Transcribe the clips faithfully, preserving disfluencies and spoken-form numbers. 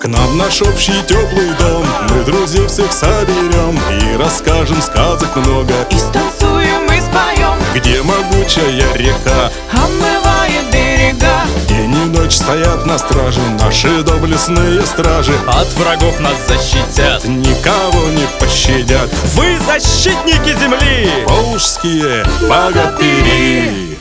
К нам в наш общий тёплый дом мы друзей всех соберём и расскажем сказок много. И станцуем, и споём. Где могучая река, омывает берега. День и ночь стоят на страже наши доблестные стражи. От врагов нас защитят, никого не пощадят. Вы защитники земли, волжские богатыри.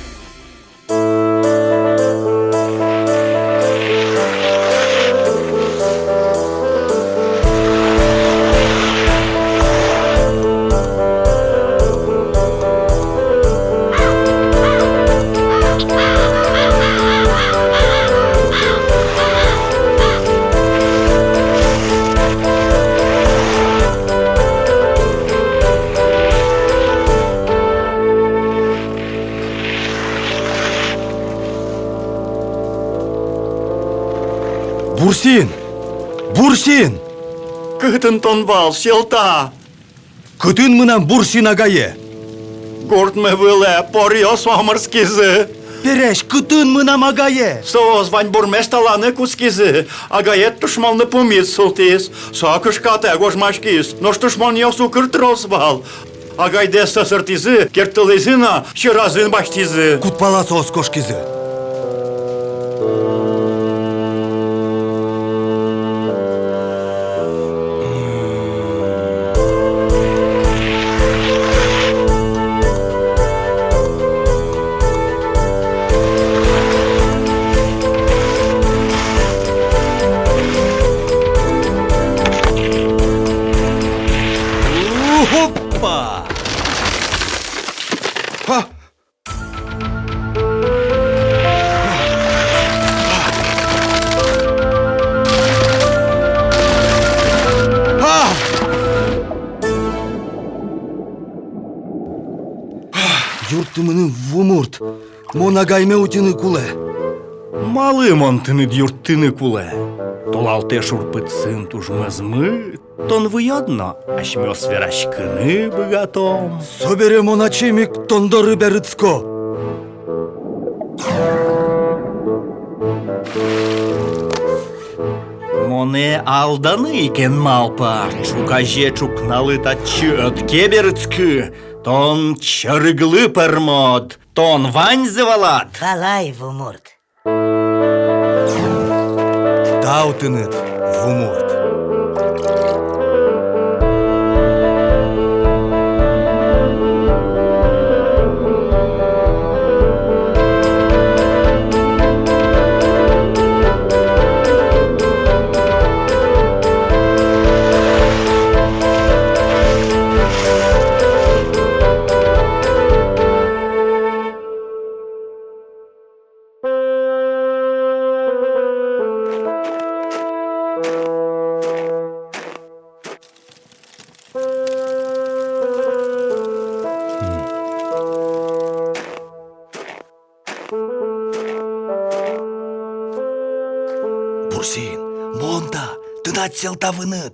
Бурсин! Бурсин! Кытын тон вал, Сьӧлта? Кытын мынам Бурсин агае? Гуртмы вылэ поръёс омырскизы. Пересь, кытын мынам агае? Соос вань бурмес таланы кутскизы. Агаед тушмонлы пумит султӥз. Со кышкатэ гожмаськиз. Нош тушмонъёс укыр трос вал. Агайдэс сӧсыртӥзы, керттылӥзы но сьӧразы басьтӥзы. Куд пала соос кошкизы? Опа! Ха! Юртты мыным, вумурт. Мон агайме утьыны кулэ. Малы мон тыныд юрттыны кулэ? Толалтэ шурпытсын туж мӧзмыт. Тон выйод но, асьмеос вераськыны быгатом. Собере мон ачим ик тон доры берытско. Монэ алданы ик эн малпа, ӵуказе ӵукналы татчы ӧд ке берытскы, тон чорыглы пӧрмод, тон ваньзэ валад. Валай, вумурт. Тау тыныд, вумурт. Бурсин, мон та, тынад Сьӧлта выныд.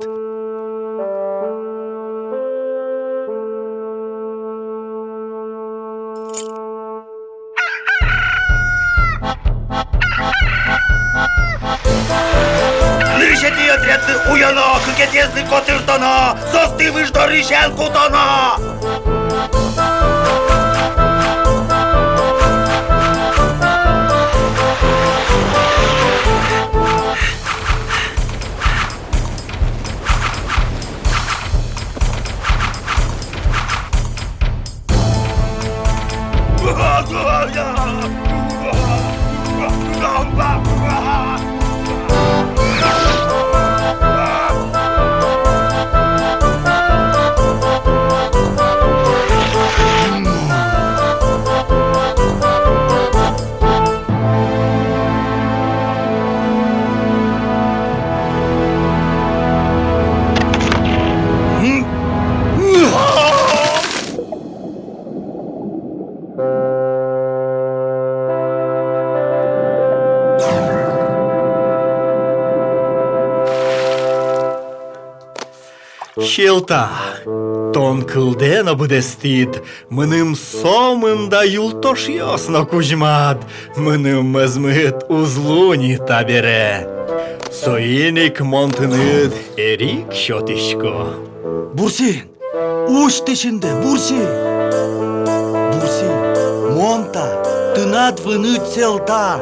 Нырысетӥ отрядлы уёно, кыкетӥезлы котыртоно, соосты выж дорысен кутоно. Сьӧлта, тон кылдэ но быдэстӥд, мыным сомында юлтошъёс но кузьмад, мыным мӧзмыт уз луы ни табере. Соин ик мон тыныд эрик сётӥсько. Бурсин, усьтӥсь инде, Бурсин! Бурсин, мон та, тынад вынэд сэлта.